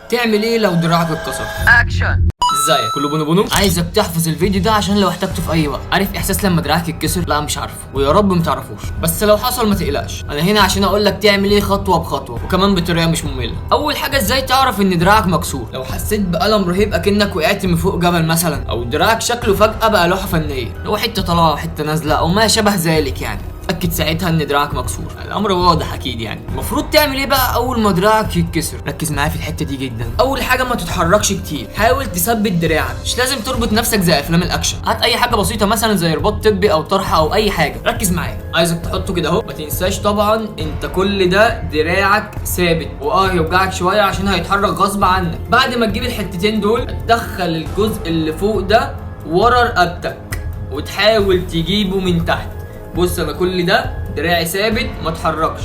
تعمل ايه لو دراعك اتكسر؟ اكشن. ازيك كله بونو بونو. عايزك تحفظ الفيديو ده عشان لو احتجته في اي وقت. عارف احساس لما دراعك يتكسر؟ لا مش عارفه، ويا رب ما تعرفوش، بس لو حصل ما تقلقش، انا هنا عشان اقول لك تعمل ايه خطوة بخطوة، وكمان بطريقة مش مملة. اول حاجة، ازاي تعرف ان دراعك مكسور؟ لو حسيت بالم رهيب اكنك وقعت من فوق جبل مثلا، او دراعك شكله فجاة بقى لوحة فنية، لو حتة طالعه وحتة نازله او ما شابه ذلك، يعني اتاكد ساعتها ان دراعك مكسور. الامر واضح اكيد. يعني المفروض تعمل ايه بقى اول ما دراعك يتكسر؟ ركز معايا في الحتة دي جدا. اول حاجة، ما تتحركش كتير، حاول تثبت دراعك، مش لازم تربط نفسك زي افلام الاكشن، هات اي حاجة بسيطة مثلا زي رباط طبي او طرحه او اي حاجة. ركز معايا، عايزك تحطه كده اهو. ما تنساش طبعا انت كل ده دراعك ثابت، واه يوجعك شوية عشان هيتحرك غصب عنك. بعد ما تجيب الحتتين دول، تدخل الجزء اللي فوق ده ورا رقبتك وتحاول تجيبه من تحت. بص انا كل ده دراعي ثابت ما اتحركش،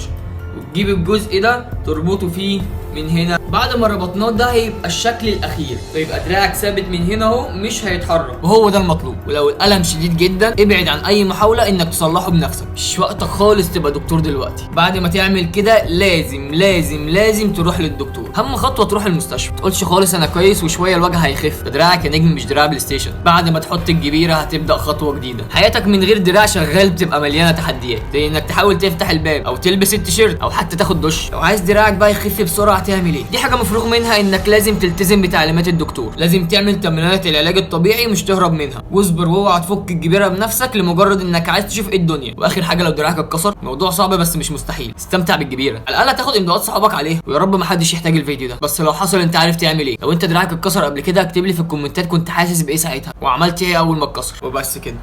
وتجيب الجزء ده تربطه فيه من هنا. بعد ما ربطناه ده هيبقى الشكل الاخير، فيبقى دراعك ثابت من هنا اهو مش هيتحرك، وهو ده المطلوب. ولو الالم شديد جدا ابعد عن اي محاولة انك تصلحه بنفسك، مش وقتك خالص تبقى دكتور دلوقتي. بعد ما تعمل كده لازم لازم لازم تروح للدكتور. اهم خطوة تروح المستشفى، ما تقولش خالص انا كويس وشوية الوجع هيخف، ده دراعك يا نجم مش دراع بلاي ستيشن. بعد ما تحط الجبيرة هتبدا خطوة جديدة. حياتك من غير دراع شغال بتبقى مليانة تحديات، زي انك تحاول تفتح الباب او تلبس التيشيرت او حتى تاخد دش. لو عايز دراعك بقى يخف بسرعة تعمل ايه؟ دي حاجة مفروغ منها، انك لازم تلتزم بتعليمات الدكتور، لازم تعمل تمرينات العلاج الطبيعي مش تهرب منها، واصبر واوعى تفك الجبيرة بنفسك لمجرد انك عايز تشوف ايه الدنيا. واخر حاجة، لو دراعك اتكسر، موضوع صعب بس مش مستحيل، استمتع بالجبيره، على الاقل هتاخد امضاءات صحابك عليها. ويا رب ما حدش يحتاج الفيديو ده، بس لو حصل انت عارف تعمل ايه. لو انت دراعك اتكسر قبل كده اكتب لي في الكومنتات كنت حاسس بايه ساعتها وعملت ايه اول ما اتكسر. وبس كده.